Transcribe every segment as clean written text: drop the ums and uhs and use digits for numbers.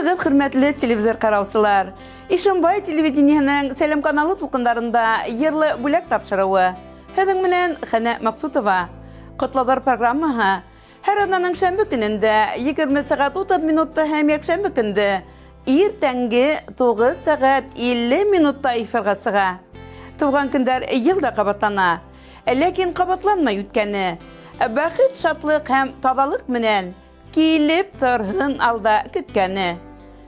Исәнмеһегеҙ, хөрмәтле телевизор ҡараусылар! Ишембай телевидениеһының Сәләм каналы тулҡындарында йырлы бүләк тапшырыуы. Һеҙҙең менән Хәнә Мәҡсутова. Ҡотлауҙар программаһы һәр аҙнаның шәмбе көнөндә 20 сәғәт 30 минутта һәм якшәмбе көндө иртәнге 9 сәғәт 50 минутта эфирға сыға. Туған көндәр ел да ҡабатлана. Ләкин ҡабатланмай үткәне. Бәхет, шатлыҡ һәм таҙалыҡ менән Килеп торһын алда көткәне.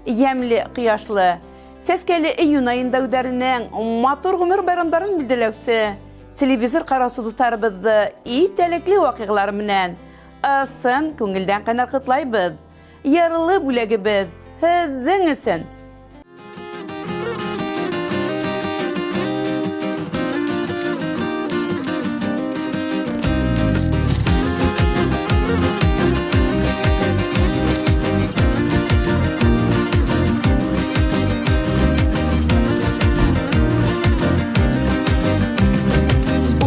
Ямьле, кояшлы, сәскәле июнь аенда үҙәренең матур гомер байрамдарын билдәләүсе телевизор караучы дусларыбызды истәлекле вакыйгалары менән ысын күңелдән кайнар котлайбыз. Ярлы бүләгебез һеҙҙең өсөн!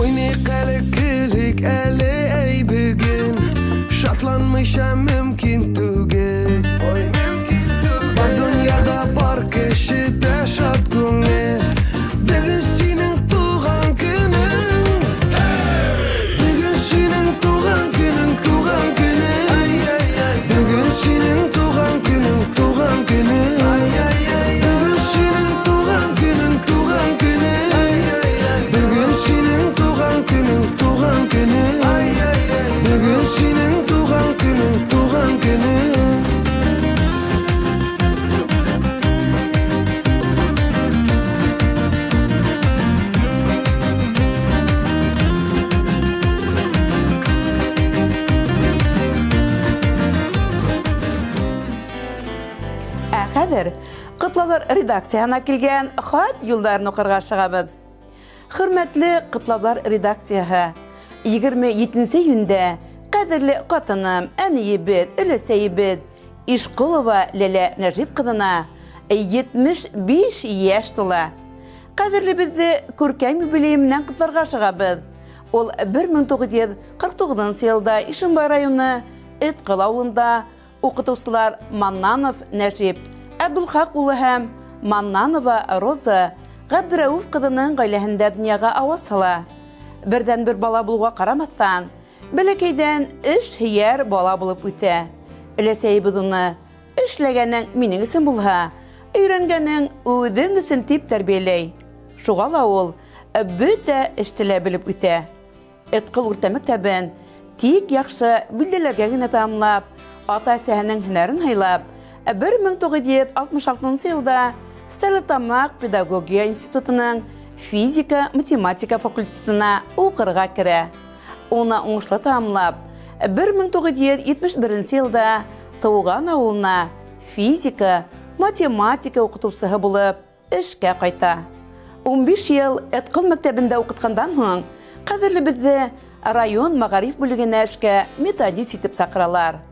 Уйныйк әле, көлик әле, әй бүген Шатланмыйча мөмкин түгел. Ой, мөмкин түгел. Бар дөньяда бар кеше дә шат күңел. Бүген синең туган көнең. Бүген синең туган көнең, туган көнең. Бүген синең туган көнең, туган көнең. Бүген синең туган көнең, туган көнең. Бүген синең туган көнең, туган көнең. Бүген синең туган көнең, туган көнең. Ә хәзер Котлаулар редакцияһына килгән хат юлдарын укырга ашыгабыз. Хөрмәтле Котлаулар редакцияһы, 27 июньдә кадерле катыным, әниебез, өләсәебез Ишкулова Ләлә Нәжип кызына 75 яшь тула. Кадерлебезне күркәм юбилее менән котларга ашыгабыз. Ул 1949 елда Ишембай районы Эткол авылында Укытучылар Маннанов Нәҗип Әбдулхак улы һәм Маннанова Роза Габдрәүф кызының гаиләһендә дөньяга аваз сала. Бердәнбер бала булуга карамастан, бәләкәйдән эш һөяр бала булып үсә. Өләсәебез уны, Эшләгәнең минең өчен булһа, өйрәнгәнең үзең өчен дип тәрбияләй. Шуга ла ул бөтә эште лә белеп үсә. Эткол урта мәктәбен тик яхшы билдәләргә генә тәмамлап, ата-әсәһенең һөнәрен һайлап, 1966 елда Стәрлетамак педагогия институтының физика-математика факультетына укырга керә. Уны уңышлы тәмамлап, 1971 елда туган авылына физика, математика укытучысы булып Эшкә кайта. 15 ел Эткол мәктәбендә укытканнан һуң, кадерлебезне район мәгариф бүлегенә эшкә методист итеп чакыралар.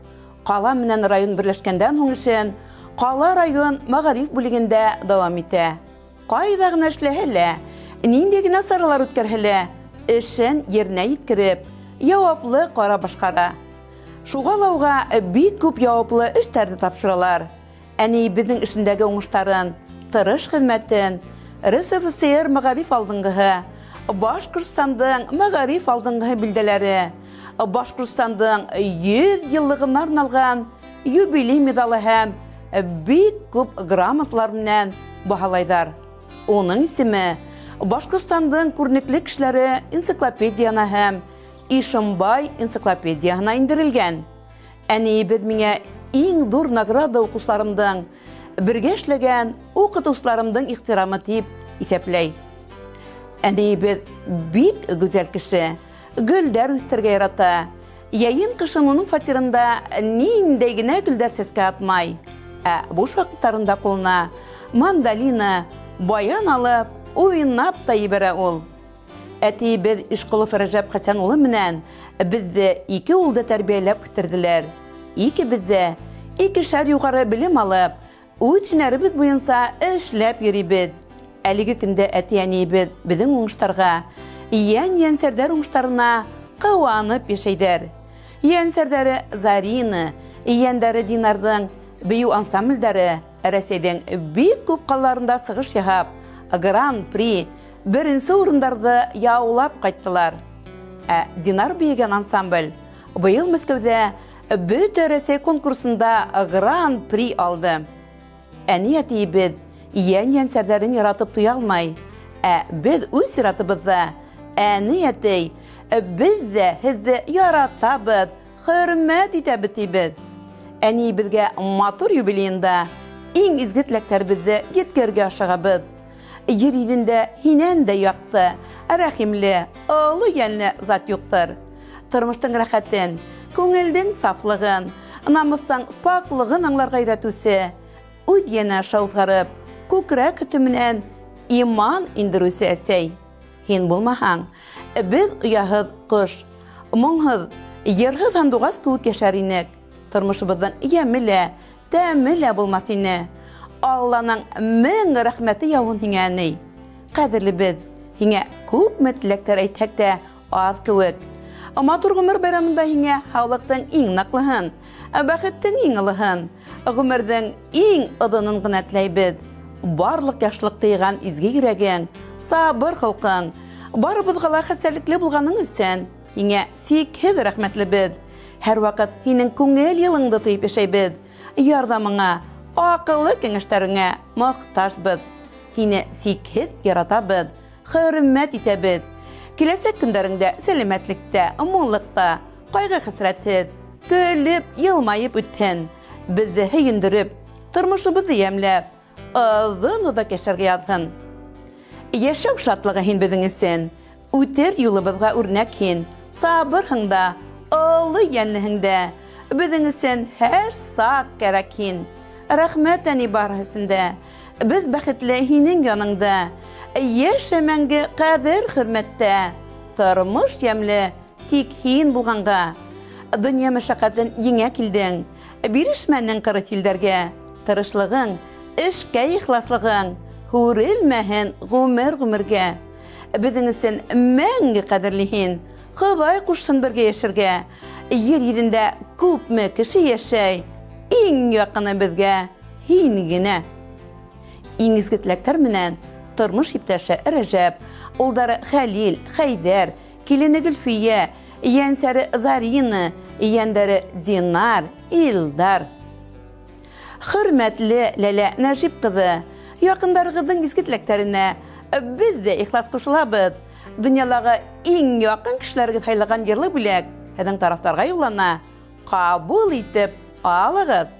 Кала менән район берләшкәндән һуң эшен кала район мәгариф бүлегендә дәвам итә. Кайда гына эшләһә лә, нинди генә чаралар үткәрһә лә, эшен еренә җиткереп, яваплы карап башкара. Шуга лауга бик күп яваплы эшләр дә тапшыралар. Әниебезнең эшендәге уңышларын, тырыш хезмәтен РСФСР мәгариф алдынгыһы, Башкортстандың мәгариф алдынгыһы билдәләре, Башкортстандың 100 еллыгына арналган юбилей медалы һәм бик күп грамоталар белән баһалайдар. Уның исеме Башкортстандың күренекле кешеләре энциклопедияна һәм Ишембай энциклопедияһына индерелгән. Әниебез миңа иң зур награда укучыларымдың, бергә эшләгән укытучыларымдың ихтирамы дип исәпләй. Әниебез бик гүзәл кеше, гөлләр үстерергә ярата. Яен-кышын уның фатирында ниндәй генә гөлләр сәскә атмай. Ә буш вакытларында кулына мандолина, баян алып, уйнап та ебәрә ул. Әтиебез Ишкулов Рәҗәп Хәсән улы менән безне ике ул да тәрбияләп үстерделәр. Икебез дә икешәр югары белем алып, үз һөнәребез буенча эшләп йөрибез. Әлеге көндә әти-әниебез безнең уңышларга, иян-янсәрдәр уңышларына куанып яшәйдәр. Янсәрдәре Зарина, ияндәре Динарның бию ансамбльдәре. Рәсәйҙең бик күп ҡалаларында сығыш яһап, гран-при, беренсе урындарҙы яулап ҡайттылар. Ә Динар бейегән ансамбль быйыл Мәскәүҙә Бөтә Рәсәй конкурсында гран-при алды. Әни-әтиебеҙ йән-йәнсәрҙәрен яратып туя алмай. Ә беҙ үҙ сиратыбыҙҙа, әни-әтей, беҙ ҙә һеҙҙе яратабыҙ, хөрмәт итәбеҙ, тибеҙ. Әниебеҙгә матур юбилейында иң изге теләктәребеҙҙе еткерергә ашығабыҙ. Ер йөҙөндә һинән дә яҡты, рәхимле, оло йәнле зат юҡтыр. Тормоштоң рәхәтен, күңелдең сафлығын, намыҫтың паклығын аңларға өйрәтүсе, үҙ йәне аша уҙғарып, күкрәк һөтө менән иман индереүсе әсәй. Һин булмаһаң, беҙ ояһыҙ ҡош, моңһоҙ, йырһыҙ һандуғас кеүек йәшәр инек. Тормошобоҙҙоң йәме лә, тәме лә булмаҫ ине. Алланың мең рәхмәте яуһын һиңә, әней. Ҡәҙерлебеҙ, һиңә күпме теләктәр әйтһәк тә, аҙ кеүек. Матур ғүмер байрамында һиңә һаулыҡтың иң ныҡлыһын, бәхеттең иң олоһон, ғүмерҙең иң оҙонон ғына теләйбеҙ. Барлыҡ яҡшылыҡты йыйған изге йөрәгең, сабыр холҡоң, барыбыҙға ла хәстәрлекле булғаның өсөн һиңә сикһеҙ рәхмәтлебеҙ. Һәрваҡыт һинең күңел йылыңды тойоп йәшәйбеҙ. Ярҙамыңа, аҡыллы кәңәштәреңә мохтажбыҙ. Һине сикһеҙ яратабыҙ. Хөрмәт итәбеҙ. Киләсәк көндәреңдә сәләмәтлектә, муллыҡта, ҡайғы-хәсрәтһеҙ, көлөп, йылмайып үтһен. Беҙҙе һөйөндөрөп, тормошобоҙҙо йәмләп, оҙон-оҙаҡ йәшәргә яҙһын. Йәшәү шатлығы һин беҙҙең өсөн, үтер юлыбыҙға үрнәк һин. Сабырһың да, оло йәнлеһең дә, беҙҙең өсөн һәр саҡ кәрәк һин. Рәхмәт, әни, барыһы өсөн дә. Беҙ бәхетле һинең яныңда. Йәшә мәңге ҡәҙер-хөрмәттә. Тормош ямьле тик һин булғанға. Донъя мәшәкатен еңә килдең. Бирешмәнең кырыс елдәргә. Тырышлыгың, эшкә ихласлыгың һүрелмәһен гомер-гомергә. Беҙҙең өсөн мәңге ҡәҙерле һин. Хоҙай ҡушһын бергә йәшәргә. Ер йөҙөндә күпме кеше йәшәй, иң яҡыны беҙгә һин генә. Иң изге теләктәр менән тормош иптәше Рәжәп, улдары Хәлил, Хәйҙәр, килене Гөлфия, ейәнсәре Зарина, ейәндәре Динар, Илдар. Хөрмәтле Ләлә Нәжип кызы, якындарыгыҙның изге теләктәренә без дә ихлас кушылабыз. Дөньялағы иң якын кешеләрегеҙ һайлаган йырлы бүләк һеҙҙең тарафтарға юллана. Ҡабул итеп алығыҙ!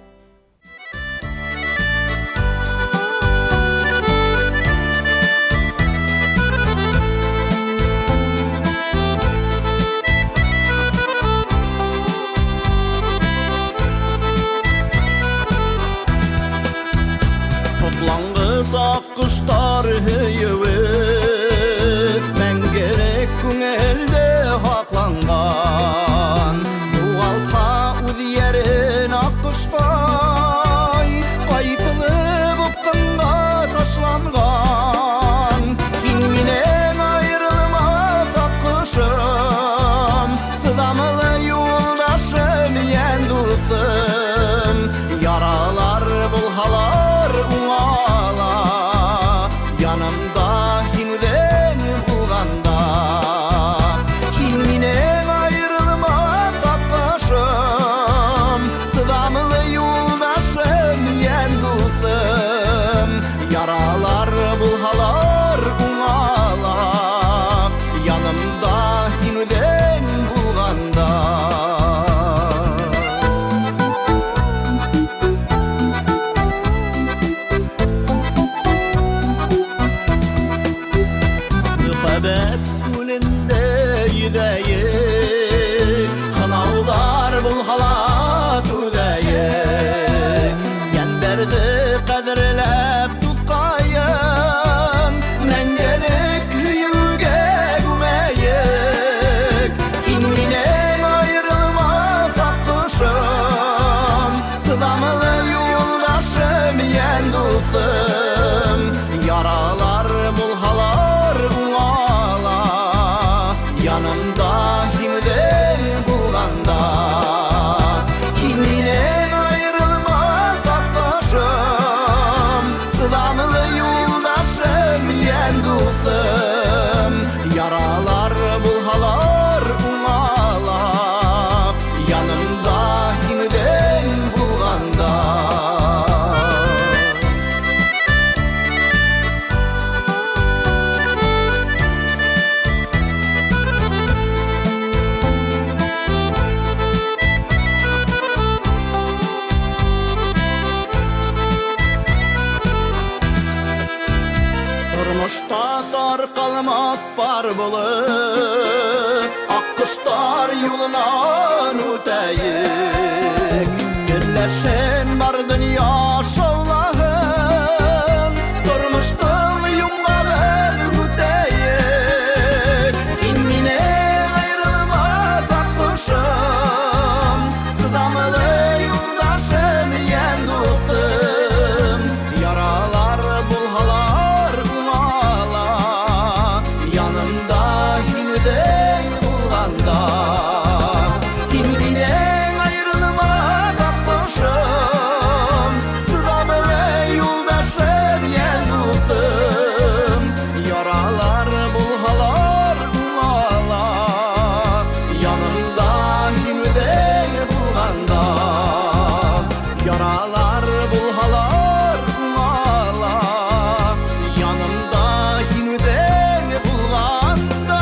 Тотланғыс аҡҡоштар һөйөүе Мәңгелек күңелдә һаҡланған. Юғалтһа үҙ йәрен аҡҡошҡай, Ҡайпылып упҡынға ташланған. Һин минең айырылмаҫ аҡҡошом, Сыҙамлы юлдашым, йән дуҫым. Яралар булһалар уңала, Янымда һин үҙең булғанда. Һин минең айырылмаҫ аҡҡошом, Сыҙамлы юлдашым, йән дуҫым. Яралар булһалар уңала, Янымда һин үҙең булғанда. Мөхәббәт күлендә йөҙәйек, Һынауҙар булһа ла түҙәйек. Йәндәрҙе ҡәҙерләп, дуҫҡайым, Мәңгелек һөйөүгә күмәйек. Һин минең айырылмаҫ аҡҡошом, Сыҙамлы юлдашым, йән дуҫым. Яралар булһалар уңала, Янымда һин үҙең булғанда. Һин минең айырылмаҫ аҡҡошом, Булып Аҡҡоштар юлынан үтәйек. Көнләшен бар донъя шаулаһын, тормоштоң йомғағын үтәйек. Һин минең айырылмаҫ аҡҡошом, сыҙамлы юлдашым, йән дуҫым. Яралар булһалар уңала, янымда һин үҙең булғанда. Һин минең айырылмаҫ аҡҡошом, сыҙамлы юлдашым, йән дуҫым. Яралар булһалар уңала, янымда һин үҙең булғанда. Яралар булһалар уңала, янымда һин үҙең булғанда.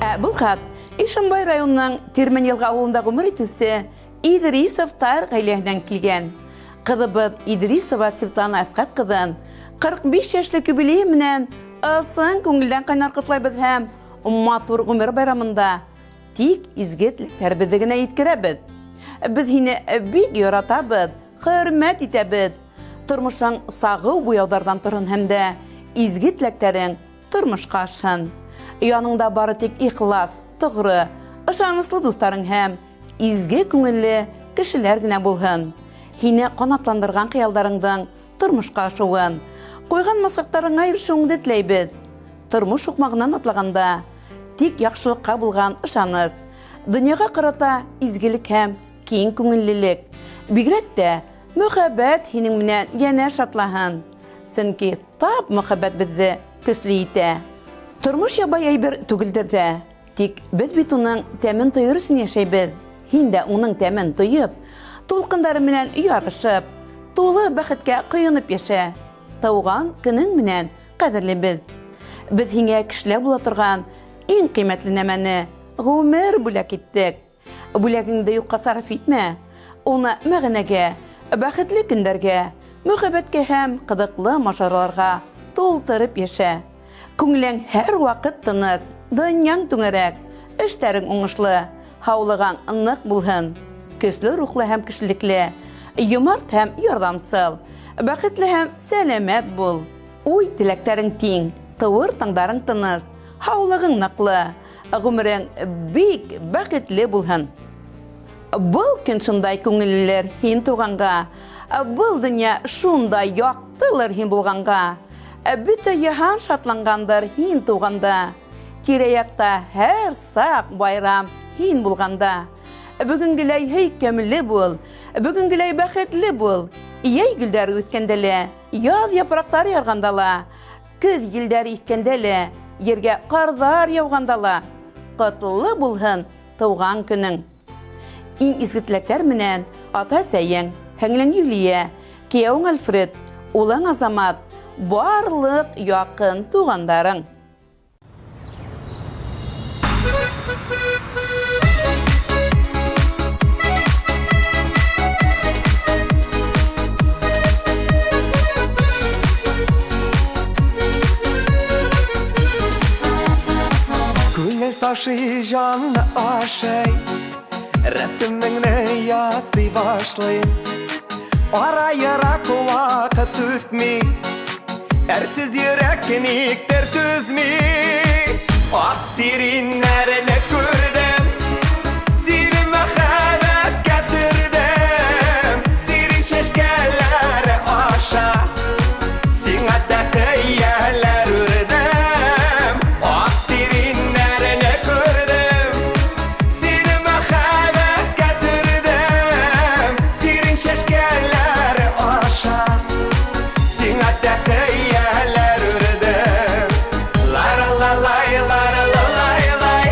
Ә был хат Ишембай районының Тирмән Йылға ауылында ғүмер итеүсе Идрисовтар ғаиләһенән килгән. Ҡыҙыбыҙ Идрисова Светлана Әсҡәт ҡыҙын 45 йәшлек юбилейы менән ысын күңелдән ҡайнар ҡотлайбыҙ һәм матур ғүмер байрамында тик изге теләктәребеҙҙе генә еткерәбеҙ. Беҙ һине бик яратабыҙ, хөрмәт итәбеҙ. Тормошоң сағыу буяуҙарҙан торһон һәм дә изге теләктәрең тормошҡа ашһын. Яныңда бары тик ихлас, тоғро, ышаныслы дуҫтарың һәм изге күңелле кешеләр генә булһын. Һине ҡанатландырған хыялдарыңдың тормошҡа ашыуын, ҡуйған маҡсаттарыңа ирешеүеңде теләйбеҙ. Тормош һуҡмағынан атлағанда тик яҡшылыҡҡа булған ышаныс, донъяға ҡарата изгелек һәм киң күңеллелек, бигерәк тә мөхәббәт һинең менән йәнәш атлаһын. Сөнки тап мөхәббәт беҙҙе көслө итә. Тормош ябай әйбер түгелдер ҙә, тик беҙ бит уның тәмен тойор өсөн йәшәйбеҙ. Һин дә уның тәмен тойоп, тулҡындары менән ярышып, тулы бәхеткә ҡойоноп йәшә. Тыуған көнөң менән, ҡәҙерлебеҙ. Беҙ һиңә кешелә була торған иң ҡиммәтле нәмәне ғүмер бүләк иттек. Бүләгеңде юҡҡа сарыф итмә. Уны мәғәнәгә, бәхетле көндәргә, мөхәббәткә һәм ҡыҙыҡлы мажараларға тултырып йәшә. Күңелең һәр ваҡыт тыныс, донъяң түңәрәк, эштәрең уңышлы, һаулығың ныҡ булһын. Көслө рухлы һәм кешелекле, йомарт һәм ярҙамсыл, бәхетле һәм сәләмәт бул. Уй теләктәрең тиң, тыуыр таңдарың тыныс, һаулығың ныҡлы, ғүмерең бик бәхетле булһын. Был көн шундай күңеллелер һин туғанға, был донъя шундай яҡтылыр һин булғанға. Бөтә йыһан шатланғандыр һин туғанда. Тирә-яҡта һәр саҡ байрам һин булғанда. Бөгөнгөләй һөйкөмлө бул, бөгөнгөләй бәхетле бул. Йәй гөлдәре үҫкәндә лә, яҙ япраҡтары ярғанда ла, көҙ елдәре иҫкәндә лә, ергә ҡарҙар яуғанда ла, ҡотло булһын тыуған көнөң. Иң изге теләктәр менән ата-әсәйең, һеңлең Юлия, кейәүең Альфред, улың Азамат, барлыҡ яҡын туғандарың. Күңел ташый, җанны ашый, рәсемеңне ясый башлыйм. Ара ерак вакыт үтми, әрсез йөрәк никтер түзми. Ак сиреннәрне күрдем, сине мәхәббәткә төрдем. Сирен чәчкәләре аша сиңа тәкыяләр үрдем. Ак сиреннәрне күрдем, сине мәхәббәткә төрдем. Сирен чәчкәләре аша сиңа тәкыяләр үрдем. Лара ла лай, лара ла лай, лай.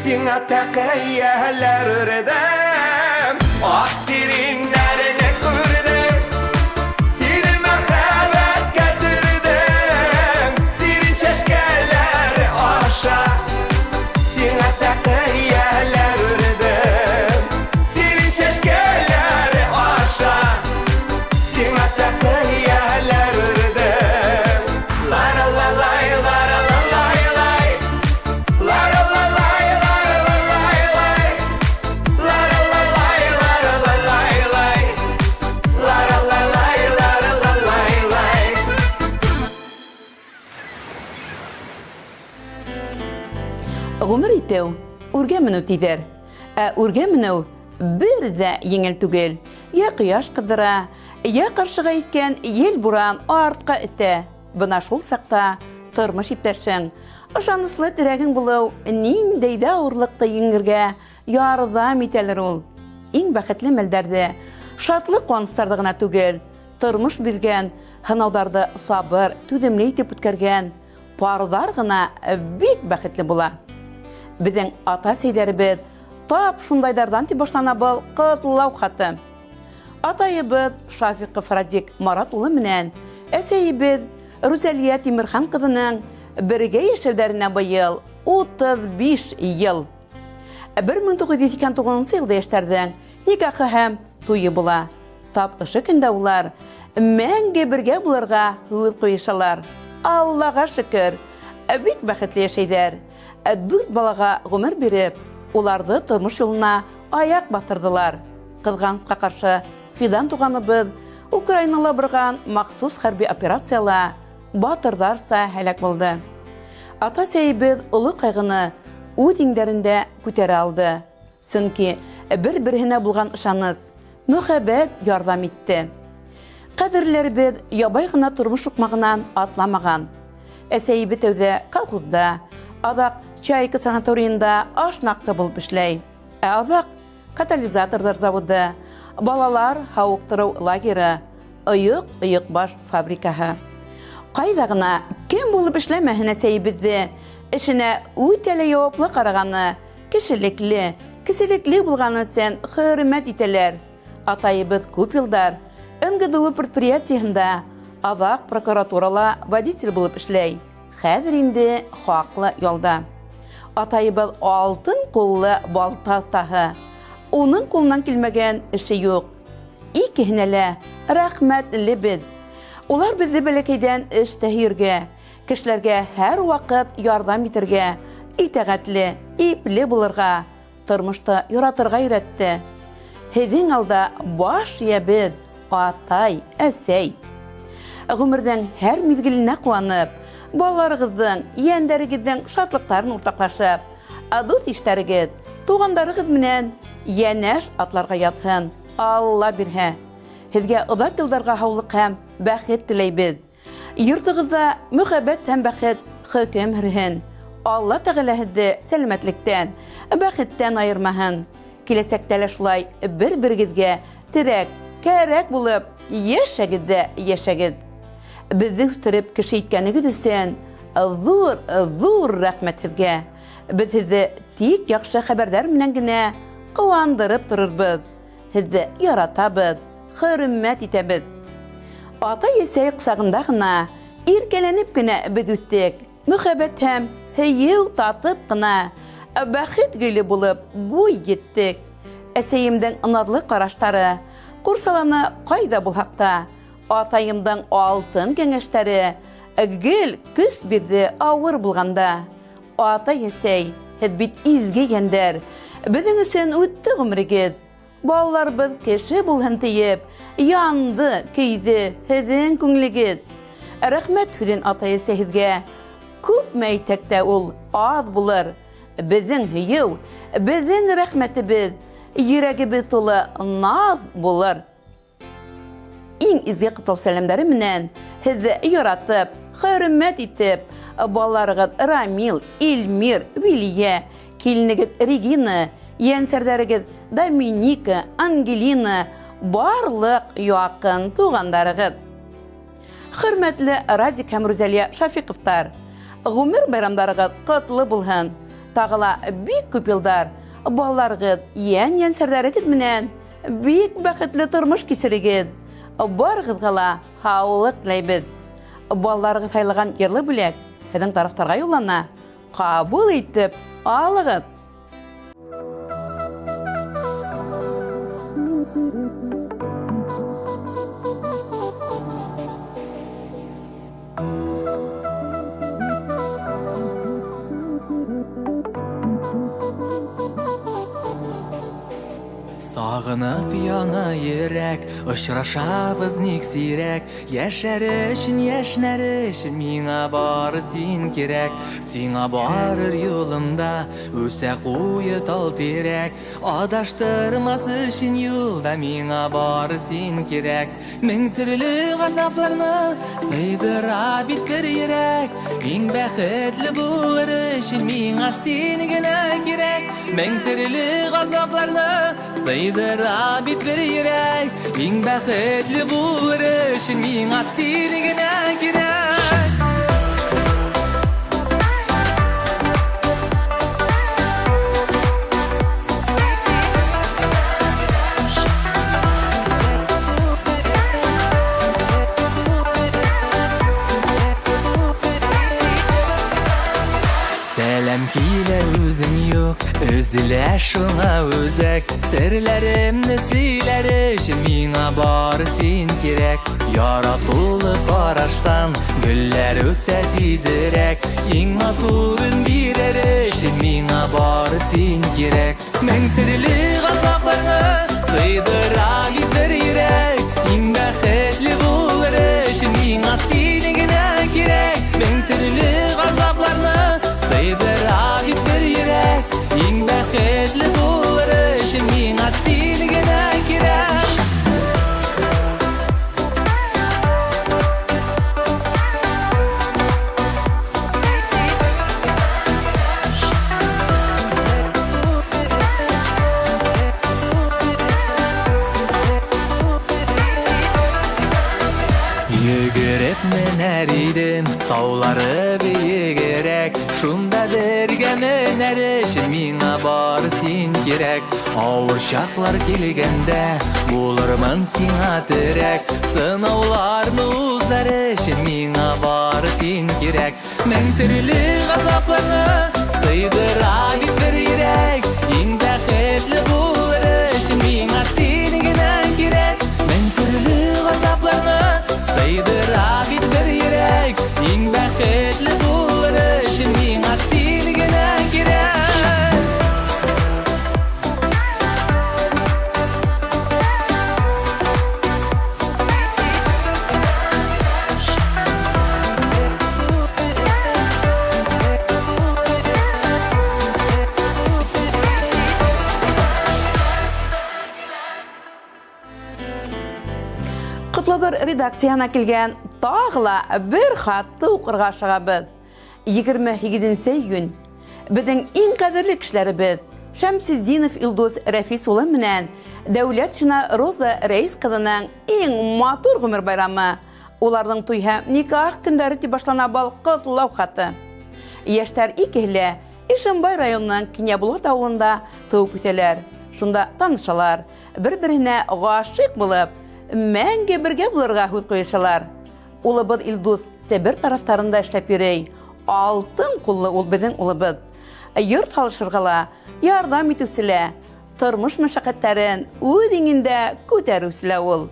Сиңа тәкыяләр үрдем, Ак сиреннәрне күрдем. Сине мәхәббәткә төрдем, Сирень чәчкәләре аша. Сиңа тәкыяләр үрдем, Сирень чәчкәләре аша. Сиңа тәкыяләр үрдем. Лара-ла-лай, лара-ла-лай-лай. Лара-ла-лай, лара-ла-лай-лай. Лара-ла-лай, лара-ла-лай-лай. Лара-ла-лай, лара-ла-лай-лай. Гомер итеү үргә менү тиҙәр. Ә үргә менү бер ҙә еңел түгел. Йә ҡояш ҡыҙҙыра, йә ҡаршыға иҫкән ел-буран артҡа этә. Бына шул саҡта тормош иптәшең, ышаныслы терәгең булыу ниндәй ҙә ауырлыҡты еңергә ярҙам итәлер ул. Иң бәхетле мәлдәрҙе, шатлыҡ-ҡыуаныстарҙы ғына түгел, тормош биргән һынауҙарҙы сабыр, түҙемле итеп үткәргән парҙар ғына бик бәхетле була. Беҙҙең ата-әсәйҙәребеҙ тап шундайҙарҙан тип башлана был ҡотлау хаты. Атайыбыҙ Шафиҡов Радик Марат улы менән әсәйебеҙ Рүзәлиә Тимерхан ҡыҙының бергә йәшәүҙәренә быйыл 35 йыл. 1989 йылда йәштәрҙең никахы һәм туйы була. Тап ошо көндә улар мәңге бергә булырға һүҙ ҡуйышалар. Аллаға шөкөр, бик бәхетле йәшәйҙәр. Дүрт балаға ғүмер биреп, уларҙы тормош юлына аяҡ баҫтырҙылар. Ҡыҙғанысҡа ҡаршы, Фидан туғаныбыҙ Украинала барған махсус хәрби операцияла батырҙарса һәләк булды. Ата-әсәйебеҙ оло ҡайғыны үҙ иңдәрендә күтәрә алды. Сөнки бер-береһенә булған ышаныс, мөхәббәт ярҙам итте. Ҡәҙерлеләребеҙ ябай ғына тормош һуҡмағынан атламаған. Әсәйебеҙ тәүҙә колхозда, аҙаҡ Чайка санаторийында ашнаҡсы булып эшләй. Ә аҙаҡ катализаторҙар заводы, балалар һауыҡтырыу лагеры, ойоҡ-ойоҡбаш фабрикаһы. Ҡайҙа ғына кем булып эшләмәһен әсәйебеҙҙе, эшенә үтә лә яуаплы ҡарағаны, кешелекле, кеселекле булғаны өсөн хөрмәт итәләр. Атайыбыҙ күп йылдар НГДУ предприятиеһында, аҙаҡ прокуратурала водитель булып эшләй. Хәҙер инде хаҡлы ялда. Атайыбыҙ алтын ҡуллы балта оҫтаһы. Уның ҡулынан килмәгән эше юҡ. Икеһенә лә рәхмәтлебеҙ. Улар беҙҙе бәләкәйҙән эште һөйөргә, кешеләргә һәрваҡыт ярҙам итергә, итәғәтле, ипле булырға, тормошто яратырға өйрәтте. Һеҙҙең алда баш эйәбеҙ, атай, әсәй. Ғүмерҙең һәр миҙгеленә ҡыуанып, балаларығыҙҙың, ейәндәрегеҙҙең шатлыҡтарын уртаҡлашып, дуҫ-иштәрегеҙ, туғандарығыҙ менән йәнәш атларға яҙһын, Алла бирһә. Һеҙгә оҙаҡ йылдарға һаулыҡ һәм бәхет теләйбеҙ. Йортоғоҙҙа мөхәббәт һәм бәхет хөкөм һөрһөн. Алла Тәғәлә һеҙҙе сәләмәтлектән, бәхеттән айырмаһын. Киләсәктә лә шулай бер-берегеҙгә терәк, кәрәк булып йәшәгеҙ ҙә йәшәгеҙ. Беҙҙе үҫтереп кеше иткәнегеҙ өсөн ҙур, ҙур рәхмәт һеҙгә. Беҙ һеҙҙе тик яҡшы хәбәрҙәр менән генә ҡыуандырып торорбоҙ. Һеҙҙе яратабыҙ, хөрмәт итәбеҙ. Атай-әсәй ҡосағында ғына, иркәләнеп кенә беҙ үҫтек. Мөхәббәт һәм һөйөү татып ҡына, бәхет гөлө булып буй еттек. Әсәйемдең наҙлы ҡараштары ҡурсаланы ҡайҙа булһаҡ та. Атайымдың алтын кәңәштәре гел көс бирҙе ауыр булғанда. Атай-әсәй, һеҙ бит изге йәндәр, беҙҙең өсөн үтте ғүмерегеҙ. Балаларыбыҙ кеше булһын тиеп, янды, көйҙө һеҙҙең күңелегеҙ. Рәхмәт һүҙен атай-әсәй һеҙгә күпме әйтһәк тә ул аҙ булыр. Беҙҙең һөйөү, беҙҙең рәхмәтебеҙ, йөрәгебеҙ тулы наҙ булыр. Иң изге ҡотлау сәләмдәре менән һеҙҙе яратып, хөрмәт итеп, балаларығыҙ Рамил, Илмир, Вилия, киленегеҙ Регина, ейәнсәрҙәрегеҙ Доминика, Ангелина, барлыҡ яҡын туғандарығыҙ. Хөрмәтле Радик һәм Рүзәлия Шафиҡовтар, ғүмер байрамдарығыҙ ҡотло булһын! Тағы ла бик күп йылдар балаларығыҙ, йән-йәнсәрҙәрегеҙ менән бик бәхетле тормош кисерегеҙ. Барығыҙға ла һаулыҡ теләйбеҙ. Балаларығыҙ һайлаған йырлы бүләк һеҙҙең тарафтарға юллана. Ҡабул итеп алығыҙ. Сагынып яна йөрәк, очрашабыз ник сирәк. Яшәр өчен, яшьнәр өчен миңа бары син кирәк. Сиңа барыр юлымда үсә куе тал тирәк. Адаштырмас өчен юлда миңа бары син кирәк. Мең төрле газапларны сыйдыра бит кер йөрәк. Иң бәхетле булыр өчен миңа син генә кирәк. Мең төрле газапларны сыйдыра бит бер йөрәк. Иң бәхетле булыр өчен миңа син генә кирәк. Сәлам килә үзең юк, өзелә шуңа үзәк. Серләремне сөйләр өчен миңа бары син кирәк. Яратулы караштан гөлләр үсә тизрәк. Иң матурын бирер өчен миңа бары син кирәк. Мең төрле газапларны сыйдыра бит йөрәк. Иң бәхетле булыр өчен миңа син генә кирәк. Мең төрле газапларны сыйдыра бит бер йөрәк. Иң бәхетле булыр өчен миңа син генә кирәк. Йөгереп менәр идем таулары биегерәк. Шунда бергә менәр өчен миңа бары син кирәк. Авыр чаклар килгәндә булырмын сиңа терәк. Сынауларны узар өчен миңа бары син кирәк. Мең төрле газапларны сыйдыра бит бер йөрәк. Иң бәхетле булыр өчен миңа син генә кирәк. Мең төрле газапларны сыйдыра бит бер йөрәк. Иң бәхетле булыр өчен миңа син генә кирәк. Котлаулар редакцияһына килгән тағы ла бер хатты уҡырға ашығабыҙ. 28 июнь. Беҙҙең иң ҡәҙерле кешеләребеҙ Шәмсетдинов Илдус Рәфис улы менән Дәүләтшина Роза Рәис ҡыҙының иң матур ғүмер байрамы. Уларҙың туй һәм никах көндәре тип башлана был ҡотлау хаты. Йәштәр икеһе лә Ишембай районының Кинйәбулат ауылында тыуып үҫәләр. Шунда танышалар, бер-береһенә ғашиҡ булып, мәңге бергә булырға һүҙ ҡуйышалар. Улыбыҙ Илдус Себер тарафтарында эшләп йөрөй. Алтын ҡуллы ул беҙҙең улыбыҙ. Йорт һалышырға ла ярҙам итеүсе лә, тормош мәшәҡәттәрен үҙ иңендә күтәреүсе лә ул.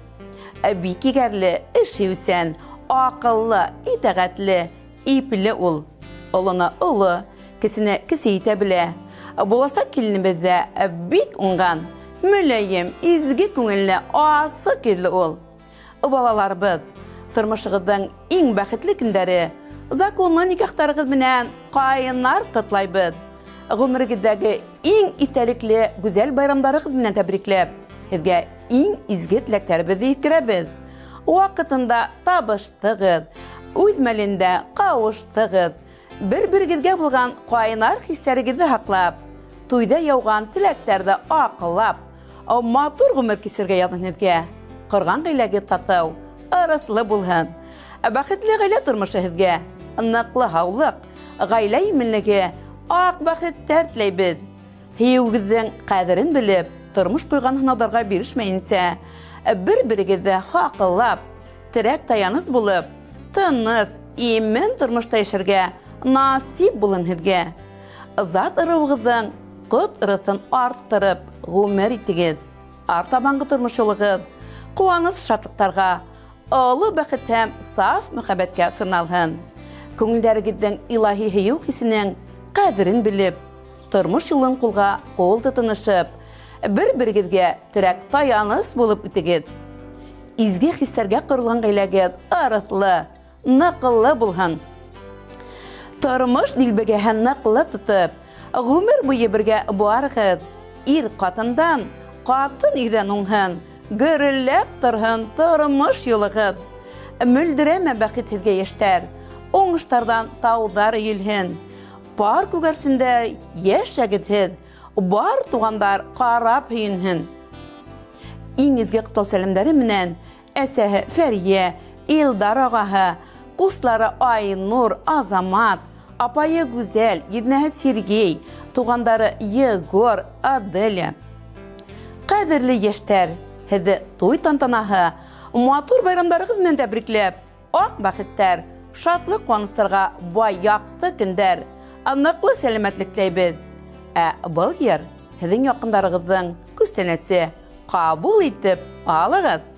Бик егәрле, эш һөйөүсән, аҡыллы, итәғәтле, ипле ул. Олоно оло, кесене кесе итә белә. Буласаҡ киленебеҙ ҙә бик уңған, мөләйем, изге күңелле, асыҡ йөҙлө ул. Балаларыбыҙ, тормошоғоҙҙоң иң бәхетле көндәре законлы никахтарығыҙ менән ҡайнар ҡотлайбыҙ. Ғүмерегеҙҙәге иң иҫтәлекле гүзәл байрамдарығыҙ менән тәбрикләп, һеҙгә иң изге теләктәребеҙҙе еткерәбеҙ. Ваҡытында табыштығыҙ, үҙ мәлендә ҡауыштығыҙ. Бер-берегеҙгә булған ҡайнар хистәрегеҙҙе һаҡлап, туйҙа яуған теләктәрҙе аҡлап, матур ғүмер кисергә яҙһын һеҙгә. Ҡорған ғаиләгеҙ татыу, ырыҫлы булһын. Бәхетле ғаилә тормошо һеҙгә ныҡлы һаулыҡ, ғаилә именлеге, ак бәхетләр теләйбез. Һөюегеҙҙең ҡәҙерен белеп, тормош ҡуйған һынауҙарға бирешмәйенсә, бер-берегеҙҙе һаҡлап, терәк-таяныс булып, тыныс, имен тормошта йәшәргә насип булһын һеҙгә. Зат ырыуығыҙҙың ҡот-ырыҫын арттырып ғүмер итегеҙ. Артабанғы тормош юлығыҙ ҡыуаныс-шатлыҡтарға, оло бәхет һәм саф мөхәббәткә сорналһын. Күңелдәрегеҙҙең илаһи һөйөү хисенең ҡәҙерен белеп, тормош юлын ҡулға ҡул тотоношоп, бер-берегеҙгә терәк-таяныс булып үтегеҙ. Изге хистәргә ҡоролған ғаиләгеҙ ырыҫлы, ныҡлы булһын. Тормош дилбегәһен ныҡлы тотоп, ғүмер буйы бергә барығыҙ. Ир ҡатындан, ҡатын ирҙән уңһын, гөрөлләп торһон тормош юлығыҙ. Мөлдөрәмә бәхет һеҙгә, йәштәр, уңыштарҙан тауҙар өйөлһөн. Пар күгәрсендәй йәшәгеҙ һеҙ, бар туғандар ҡарап һөйөнһөн. Иң изге ҡотлау сәләмдәре менән әсәһе Фәрия, Илдар ағаһы, ҡустылары Айнур, Азамат, апайы Гүзәл, еҙнәһе Сергей, туғандары Егор, Аделя. Ҡәҙерле йәштәр, һеҙҙе туй тантанаһы, матур байрамдарығыҙ менән тәбрикләп, ак бәхеттәр, шатлык-куанычларга бай якты көндәр, ныклы сәламәтлек теләйбез. Ә был йыр һеҙҙең яҡындарығыҙҙың күстәнәсе, ҡабул итеп алығыҙ!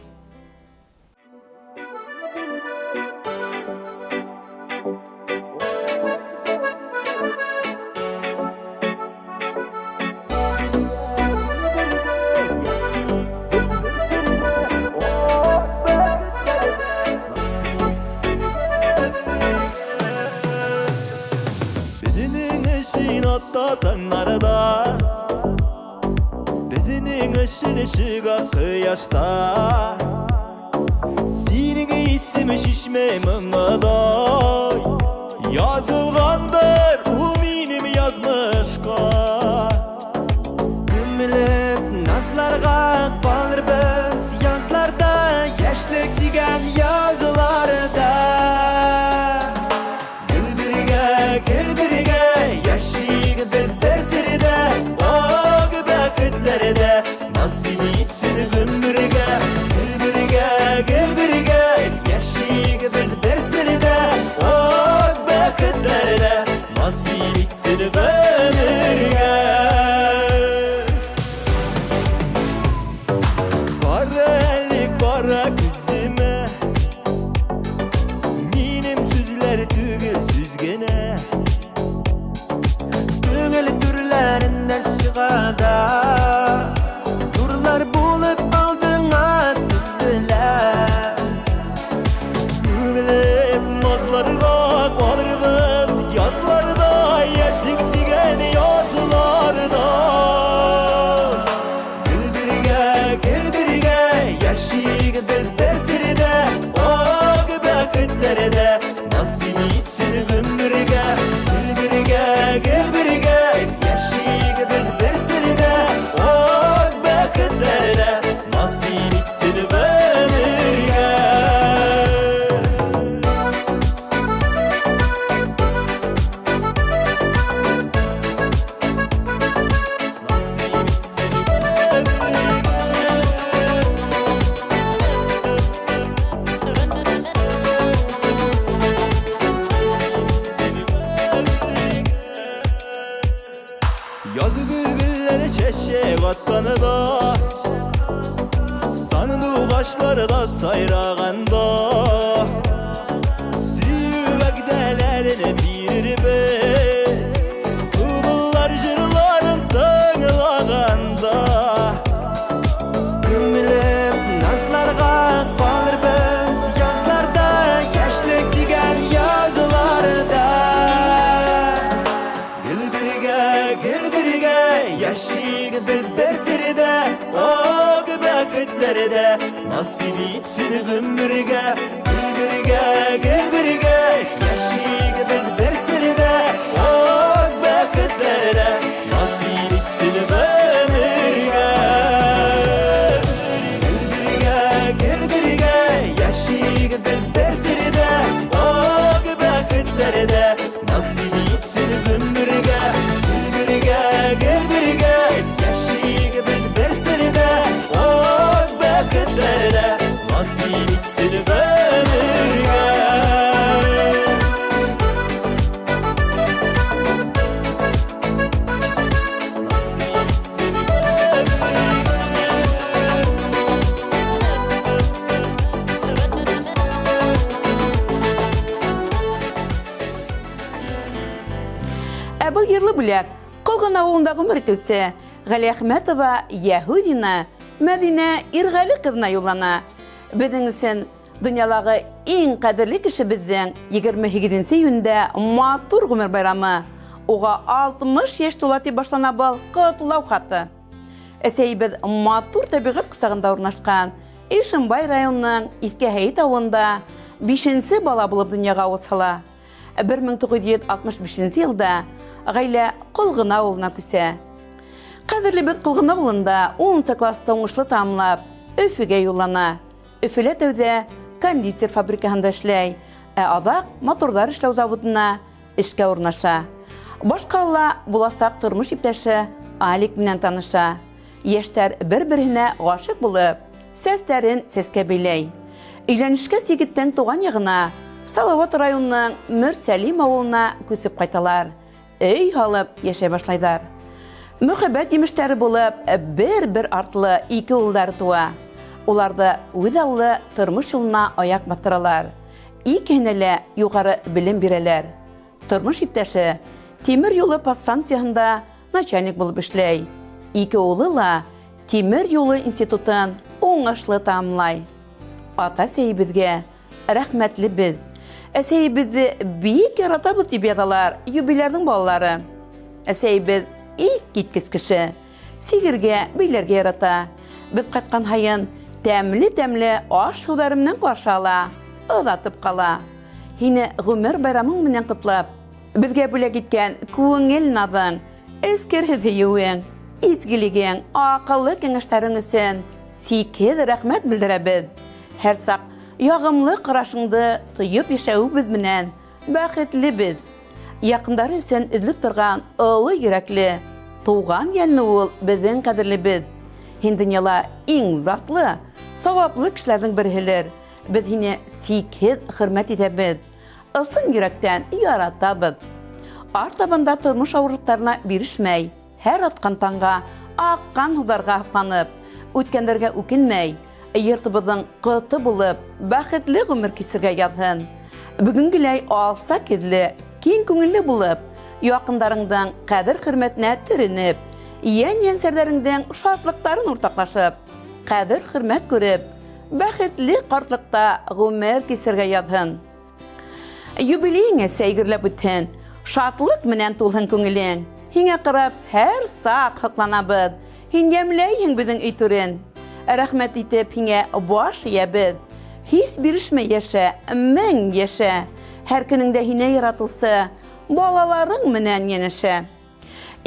Безнең өчен атта таңнарда, Безнең өчен чыга кояшта. Синең исем чишмә моңыдай, Язылгандыр ул минем язмышка. Күмелеп назларга калырбыз язларда, яшьлек дигән язларда. Гел бергә, гел бергә яшик без бер сердә, Ак бәхетләрдә насыйп итсен гомергә. Гел бергә, гел бергә яшик без бер сердә, Ак бәхетләрдә насыйп итсен гомергә. Кара әле, кара күземә, Минем сүзләр түгел сүз генә. Күңел түрләреннән чыга да, Нурлар булып алдыңа тезелә. Күмелеп назларга калырбыз язларда, Яшьлек дигән язларда. Гел бергә, гел бергә яшик без бер сердә, Ак бәхетләрдә насыйп итсен гомергә. Гел бергә, гел бергә яшик без бер сердә, Ак бәхетләрдә насыйп итсен гомергә. Язгы гөлләр чәчәк атканда, Сандугачлар да сайраганда, Сөю вәгъдәләрен бирербез, Былбыллар җырларын тыңлаганда. Күмелеп назларга калырбыз язларда, Яшьлек дигән язларда. Гел бергә, гел бергә яшик без бер сердә, Ак бәхетләрдә насыйп итсен гомергә. Гел бергә, гел бергә яшик без бер сердә, Ак бәхетләрдә насыйп итсен гомергә. Гел бергә, гел бергә яшик без бер сердә, Ак бәхетләрдә насыйп итсен гомергә. Насип итсен гомергә. Ә был йырлы бүләк Ҡолған ауылында ғүмер итеүсе Ғәлиәхмәтова Яһүҙина Мәҙинә Ирғәле ҡыҙына юллана. Беҙҙең өсөн донъялағы иң ҡәҙерле кешебеҙҙең 28 июндә матур ғүмер байрамы. Уға 60 йәш тула тип башлана был ҡотлау хаты. Әсәйебеҙ матур тәбиғәт ҡосағында урынлашҡан Ишембай районының Иҫке Һәйет ауылында бишенсе бала булып донъяға ауыз һала. 1965 йылда ғаилә Ҡолғона ауылына күсә. Ҡәҙерлебеҙ Ҡолғона ауылында 10 класты уңышлы тамамлап, Өфөгә юллана. Өфөлә тәүҙә кондитер фабрикаһында эшләй, ә аҙаҡ моторҙар эшләү заводына эшкә урынлаша. Башҡалала буласаҡ тормош иптәше Алик менән таныша. Йәштәр бер-береһенә ғашиҡ булып, сәстәрен сәскә бәйләй. Өйләнешкәс егеттең туған яғына Салават районының Мөрсәлим ауылына күсеп ҡайталар. Өй һалып йәшәй башлайҙар. Мөхәббәт емештәре булып, бер-бер артлы ике улдары тыуа. Уларҙы үҙ аллы тормош юлына аяҡ баҫтыралар. Икеһенә лә юғары белем бирәләр. Тормош иптәше тимер юлы подстанцияһында начальник булып эшләй. Ике улы ла тимер юлы институтын уңышлы тамамлай. Ата-әсәйебеҙгә рәхмәтле беҙ. Әсәйебеҙҙе бик яратабыҙ тип яҙалар юбилярҙың балалары. Әсәйебеҙ иҫ киткес кеше. Сигергә, бейләргә ярата. Беҙ ҡайтҡан һайын тәмле-тәмле аш-һыуҙары менән ҡаршы ала, оҙатып ҡала. Һине ғүмер байрамың менән ҡотлап, беҙгә бүләк иткән күңел наҙың, эскерһеҙ һөйөүең, изгелегең, аҡыллы кәңәштәрең өсөн сикһеҙ рәхмәт белдерәбеҙ. Һәр саҡ яғымлы ҡарашыңды тойоп йәшәүебеҙ менән бәхетле беҙ. Яҡындары өсөн өҙөлөп торған оло йөрәкле, туған йәнле ул беҙҙең ҡәҙерлебеҙ. Һин донъяла иң затлы, сауаплы кешеләрҙең береһелер. Беҙ һине сикһеҙ хөрмәт итәбеҙ, ысын йөрәктән яратабыҙ. Артабан да тормош ауырлыҡтарына бирешмәй, һәр атҡан таңға, аҡҡан һыуҙарға һоҡланып, үткәндәргә үкенмәй, йортобоҙҙоң ҡото булып, бәхетле ғүмер кисергә яҙһын. Бөгөнгөләй алсаҡ йөҙлө, киң күңелле булып, яҡындарыңдың ҡәҙер-хөрмәтенә төрөнөп, йән-йәнсәрҙәреңдең шатлыҡтарын уртаҡлашып, ҡәҙер-хөрмәт күреп, бәхетле ҡартлыҡта ғүмер кисергә яҙһын. Юбилейың әсәй гөрләп үтһен, шатлыҡ менән тулһын күңелең. Һиңә ҡарап һәр саҡ һоҡланабыҙ, һин йәмләйһең беҙҙең өй түрен. Рәхмәт итеп һиңә баш эйәбеҙ. Һис бирешмәй йәшә, мең йәшә. Һәр көнөңдә һине яратыусы балаларың менән йәнәшә.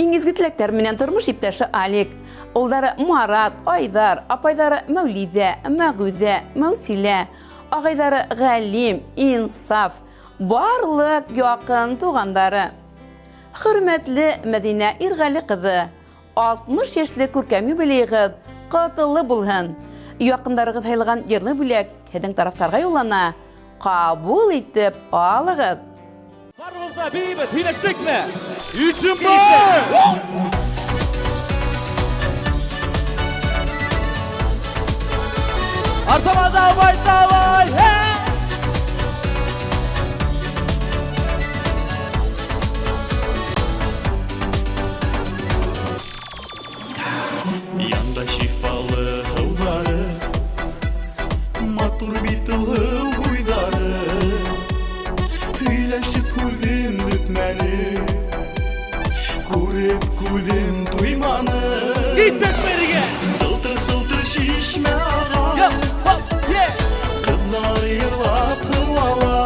Иң изге теләктәр менән тормош иптәше Алик, улдары Марат, Айҙар, апайҙары Мәүлиҙә, Мәғүҙә, Мәүсилә, ағайҙары Ғәлим, Инсаф, барлыҡ яҡын туғандары. Хөрмәтле Мәҙинә Ирғәле ҡыҙы, 60 йәшлек күркәм юбилейығыҙ ҡотло булһын! Яҡындарығыҙ һайлаған йырлы бүләк һеҙҙең тарафтарға юллана. Ҡабул итеп алығыҙ! Барыбыҙ да бейебеҙ, һөйләштекме? Ишембай! Артама давай, давай! Hey! Янда шифалы һыуҙары, матур бит ул һыу буйҙары. Һөйләшеп һүҙем бөтмәне, күреп күҙем туйманы. Киттек бергә! Сылтыр-сылтыр шишмә аға, Йоп, хоп, е! ҡыҙҙар йырлап һыу ала.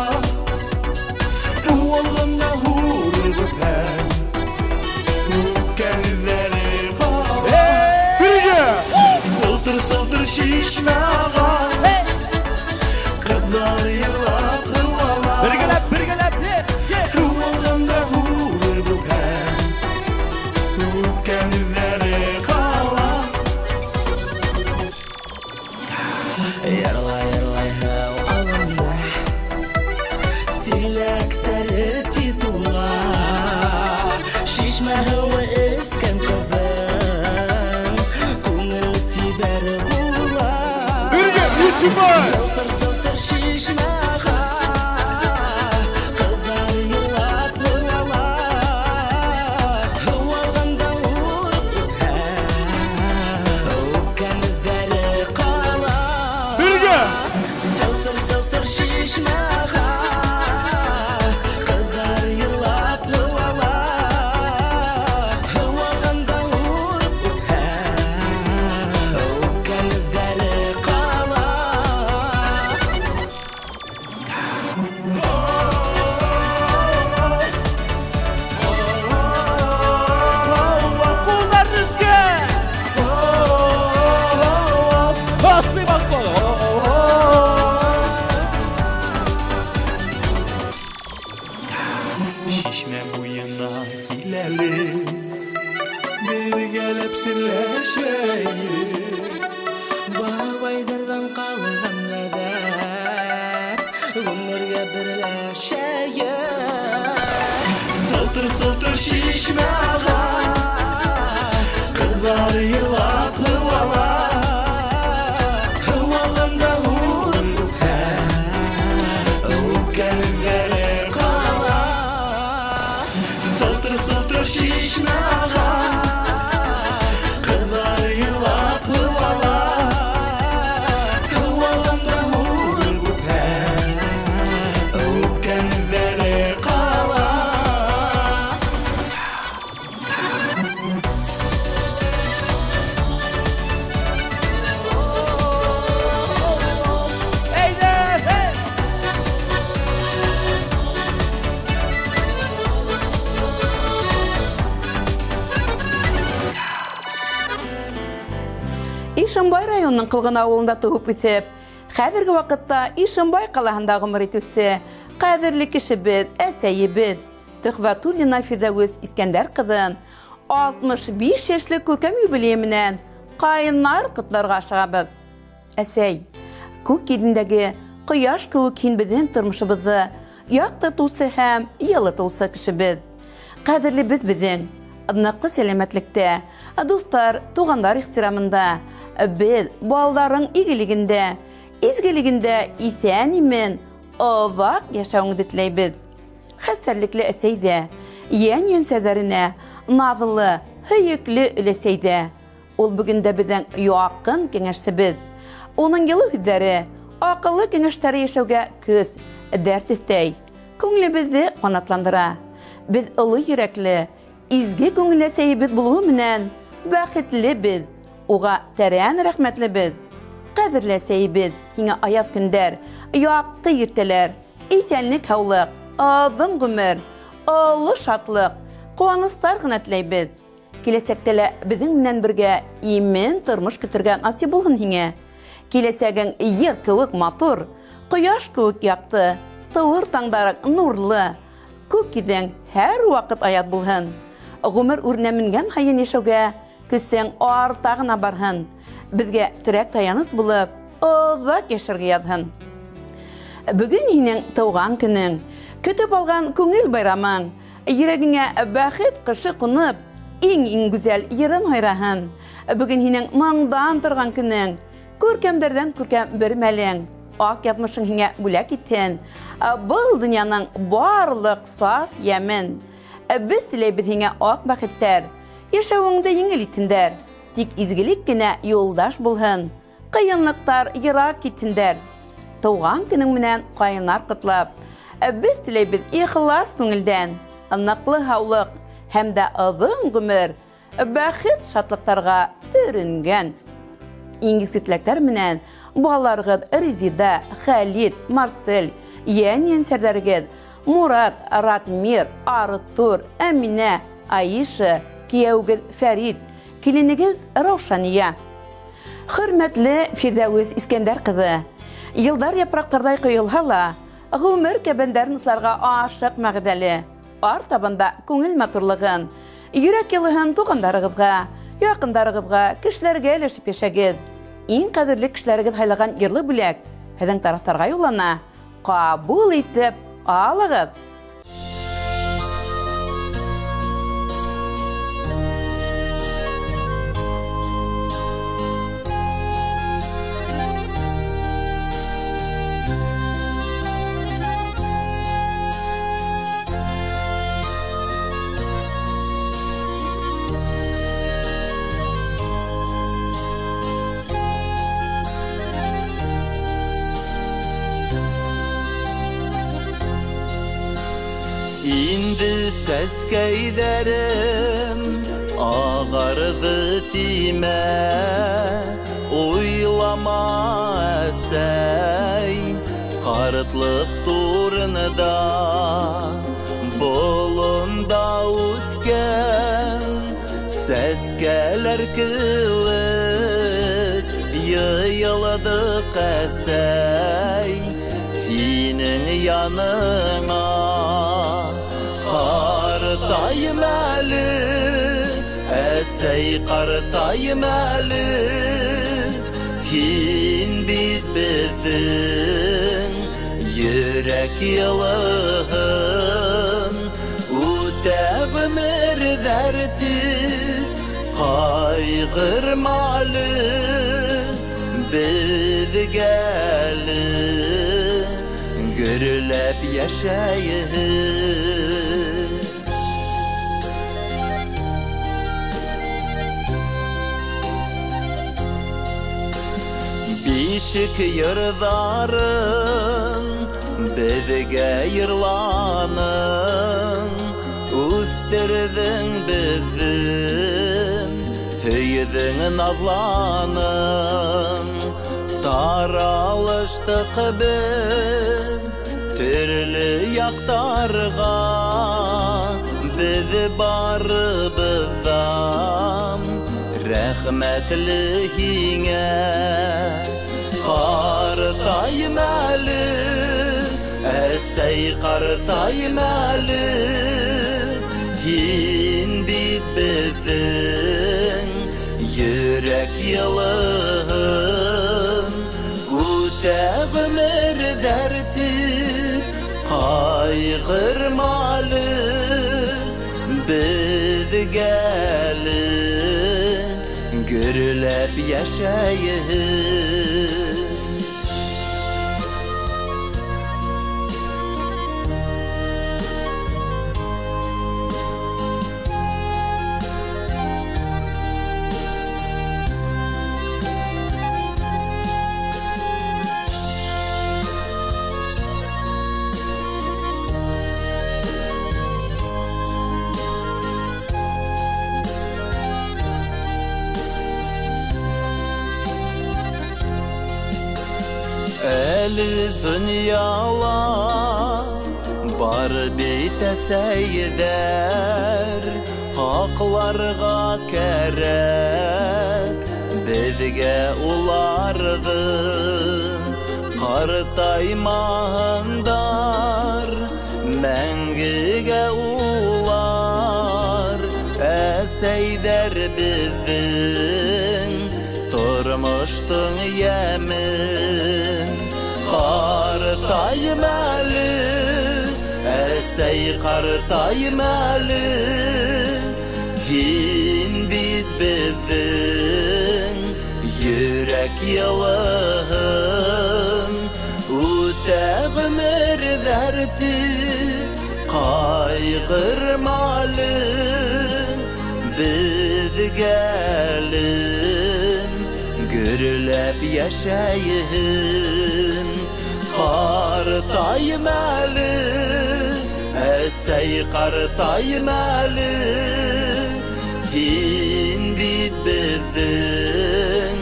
Һыу алғанда һурып үпһәң, үпкән эҙҙәре ҡала. Бергә! Сылтыр-сылтыр шишмә аға, ҡыҙҙар йырлап һыу ала. Бергәләп, бергәләп, е, е! Һыу алғанда һурып үпһәң, үпкән эҙҙәре ҡала. Йырла, йырла. Ишембай! Сылтыр-сылтыр шишмә аға, Ҡыҙҙар йырлап һыу ала. Һыу алғанда ут үпһә, Үпкән эҙҙәре ҡала. Бергә! Сылтыр-сылтыр шишмә аға, Ҡыҙҙар йырлап һыу ала. Һыу алғанда ут үпһә, Үпкән эҙҙәре ҡала. Ҡулдар өҫкә! Басый баҫма! Шишмә буйына кил әле, Бергәләп серләшәйек. Бабайҙарҙан ҡалған ғәҙәт, Ғүмергә берләшәйек. Сылтыр-сылтыр шишмә аға, Ҡыҙҙар йырлап һыу ала. Һыу алғанда ут үпһә, Үпкән эҙҙәре ҡала. Сылтыр-сылтыр шишмә аға, Ҡыҙҙар йырлап һыу ала. Һыу алғанда ут үпһә, Үпкән эҙҙәре ҡала. Ишембай районының Ҡылғын ауылында тыуып үҫеп, хәҙерге ваҡытта Ишембай ҡалаһында ғүмер итеүсе ҡәҙерле кешебеҙ, әсәйебеҙ Төхвәтуллина Фирҙәүес Искәндәр ҡыҙын 65 йәшлек күркәм юбилейы менән ҡайнар ҡотларға ашығабыҙ. Әсәй, күк йөҙөндәге ҡояш кеүек һин беҙҙең тормошобоҙҙо яҡтыртыусы һәм йылытыусы кешебеҙ. Ҡәҙерлебеҙ беҙҙең ныҡлы сәләмәтлектә, дуҫтар, туғандар ихтирамында, беҙ балаларың игелегендә, изгелегендә иҫән-имен оҙаҡ йәшәүеңде теләйбеҙ. Хәстәрлекле әсәй ҙә, йән йәнсәҙәренә наҙлы, һөйөклө өләсәй ҙә. Ул бөгөн дә беҙҙең яҡын кәңәшсебеҙ. Уның йылы һүҙҙәре, аҡыллы кәңәштәре йәшәүгә көс, дәрт өҫтәй, күңелебеҙҙе ҡанатландыра. Беҙ оло йөрәкле, изге күңелле әсәйебеҙ булыуы менән бәхетлебеҙ, уға тәрән рәхмәтлебеҙ. Ҡәҙерле әсәйебеҙ, һиңә аяҙ көндәр, яҡты иртәләр, иҫәнлек-һаулыҡ, оҙон ғүмер, оло шатлыҡ, ҡыуаныстар ғына теләйбеҙ. Киләсәктә лә беҙҙең менән бергә имен тормош көтөргә насип булһын һиңә. Киләсәгең ер кеүек матур, ҡояш кеүек яҡты, тыуыр таңдарың нурлы, күк йөҙөң һәр ваҡыт аяҙ булһын. Ғүмер үренә менгән һайын йәшәүгә көсөң арта ғына барһын. Беҙгә терәк таяныс булып, оҙаҡ йәшәргә яҙһын. Бөгөн һинең тыуған көнөң, көтөп алған күңел байрамың, йөрәгеңә бәхет ҡышы ҡунып, иң-иң гүзәл йырын һайраһын. Бөгөн һинең моңдан торған көнөң, күркәмдәрҙән күркәм бер мәлең, аҡ яҙмышың һиңә бүләк итһен. Был донъяның барлыҡ саф йәмен. Беҙ теләйбеҙ һиңә аҡ бәхеттәр, йәшәүеңде еңел итһендәр. Тик изгелек кенә юлдаш булһын, ҡыйынлыҡтар йыраҡ китһендәр. Тыуған көнөң менән ҡайнар ҡотлап, беҙ теләйбеҙ ихлас күңелдән ныҡлы һаулыҡ һәм дә оҙон ғүмер, бәхет шатлыҡтарға төрөнгән. Иң изге теләктәр менән балаларығыҙ Резида, Хәлит, Марсель, йән-йәнсәрҙәрегеҙ Мурат, Ратмир, Артур, Әминә, Аиша, кейәүегеҙ Фәрит, киленегеҙ Раушания. Хөрмәтле Фирҙәүес Искәндәр ҡыҙы, йылдар япраҡтарҙай ҡойолһа ла, ғүмер кәбәндәрен усларға ашыҡмағыҙ әле. Артабан да күңел матурлығын, йөрәк йылыһын туғандарығыҙға, яҡындарығыҙға, кешеләргә өләшеп йәшәгеҙ. Иң ҡәҙерле кешеләрегеҙ һайлаған йырлы бүләк һеҙҙең тарафтарға юллана. Ҡабул итеп алығыҙ. Инде сәскәйҙәрем ағарҙы тимә, Уйлама, әсәй, ҡартлыҡ турында. Болонда үҫкән сәскәләр кеүек йыйылдыҡ, әсәй, һинең яныңа. Ҡартайым әле, әсәй, ҡартайым әле, Һин бит беҙҙең йөрәк йылыһын. Үтә ғүмерҙәр тип ҡайғырма әле, Беҙгә әле гөрләп йәшәйһе. Бишек йырҙарын беҙгә йырланың, Үҫтерҙең беҙҙе, һөйҙөң, наҙланың. Таралыштыҡ беҙ төрлө яҡтарға, Беҙ барыбыҙ ҙа рәхмәтле һиңә. Ҡартайым әле, әсәй, ҡартайым әле, Һин бит беҙҙең йөрәк йылыһын. Үтә ғүмерҙәр тип ҡайғырма әле, Беҙгә әле гөрләп йәшәйһе. Әле донъяла бар бит әсәйҙәр, Һаҡларға кәрәк беҙгә уларҙы. Ҡартаймаһындар мәңгегә улар, Әсәйҙәр беҙҙең тормоштоң йәмен. Ҡартайым әле, әсәй, ҡартайым әле, Һин бит беҙҙең йөрәк йылыһын. Үтә ғүмерҙәр тип ҡайғырма әле, Беҙгә әле гөрләп йәшәйһен. Ҡартайым әле, әсәй, ҡартайым әле, Һин бит беҙҙең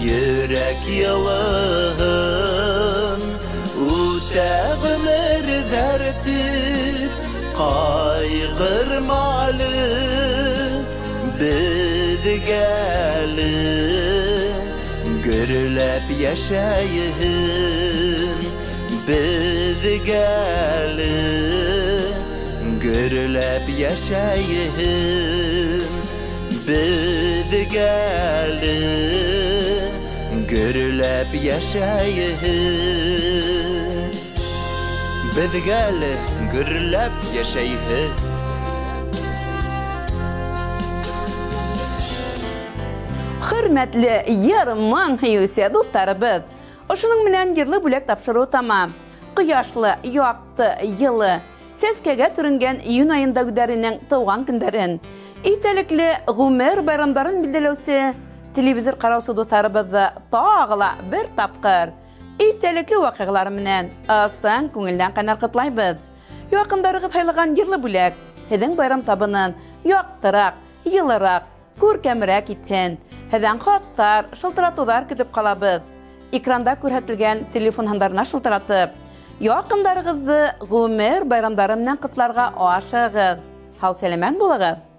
йөрәк йылыһын. Үтә ғүмерҙәр тип ҡайғырма әле, Беҙгә әле гөрләп йәшәйһен. Беҙгә әле гөрләп йәшәйһен. Беҙгә әле гөрләп йәшәйһен. Беҙгә әле гөрләп йәшәйһе. Хөрмәтле йыр-моң һөйөүсе дуҫтарыбыҙ, ошоноң менән йырлы бүләк тапшырыуы тамам. Ҡояшлы, яҡты, йылы, сәскәгә төрөнгән июнь айында үҙҙәренең тыуған көндәрен, иҫтәлекле ғүмер байрамдарын билдәләүсе телевизор ҡараусы дуҫтарыбыҙҙы тағы ла бер тапҡыр иҫтәлекле ваҡиғалар менән ысын күңелдән ҡайнар ҡотлайбыҙ. Яҡындарығыҙ һайлаған йырлы бүләк һеҙҙең байрам табынын яҡтыраҡ, йылыраҡ, күркәмерәк итһен. Һеҙҙән хаттар, шылтыратыуҙар көтөп ҡалабыҙ. Экранда күрһәтелгән телефон һандарына шылтыратып, яҡындарығыҙҙы ғүмер байрамдары менән ҡотларға ашығығыҙ. Һау-сәләмәт булығыҙ!